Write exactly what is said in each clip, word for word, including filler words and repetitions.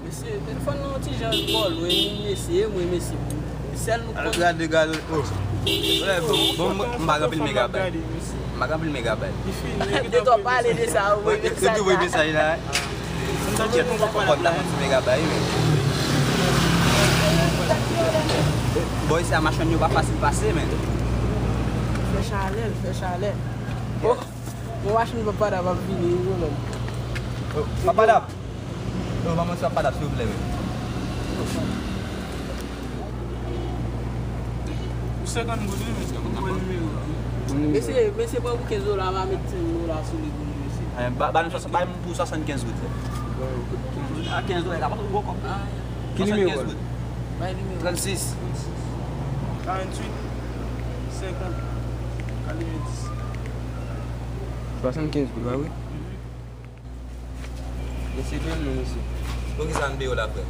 Mesye, telefòn nan yon ti jan twò lwen, m eseye, mwen, mesye. Sèl nou konn. Gade, gade, oh. Bon, bon, m pa gen anpil megabayt. M pa gen anpil megabayt. De twò pale de sa, ou voye mesaj la. Mesaj la. Kòd la, yon ti megabayt, men. Bon, isi a machann yo pa fasil pase, men. Fè chalè, fè chalè. Oh, yon machin Papa Dab ap vini, wi, men. Papa Dab. Yo, ban mwen sa padap, silvouplè, men. Pou senkant goud, wi, mesye. Mwen pran nimewo a, wi. Mesye, mesye, pran pou kenz dola, va met senk dola sou li pou nou, mesye. Eh, ba, ba nou swasann, ba m pou swasannkenz goud, frè. A kenz dola, sa pa twò gwo kòb, non. Ki nimewo? Swasannkenz goud. Bay nimewo. Trannsis. Karanntuit, senkant, katrevendis. Swasannkenz goud, pa vre? Mesye, peye m non, mesye. Poukisa n peye w la, frè?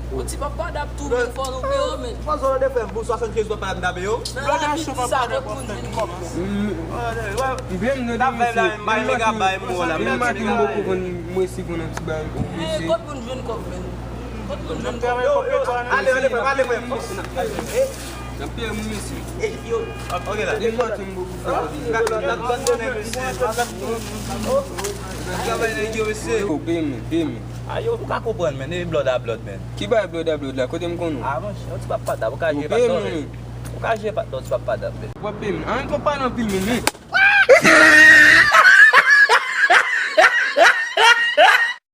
Yon ti Papa Dab tou, men fò nou peye w, men. Fò zò de frè m pou swasannkenz dola pa m ta peye w. Nan lavi, ti sa, tout moun vin kòb. M peye m non, mesye. M maten m poko vann, mwen si vann yon ti bagay pou mesye. Kot moun jwenn kòb, men? Kot moun jwenn kòb? Ale, ale, frè m, ale, frè m. N ap peye moun, mesye. Ok la. Depi maten m bò pou fè kote. N ap tann demen, mesye. N ap travay nèg yo, mesye. Yo, peye m, peye m. A, yo, ou ka konprann, men. E blòd a blòd, men. Ki bagay blòd a blòd la? Kote m konn ou? A, monchè, yon ti Papa Dab, ou ka jwe pa dòm, men. Ou ka jwe pa dòm, ti Papa Dab, men. W ap peye m. An, konpa nan pil, men, men.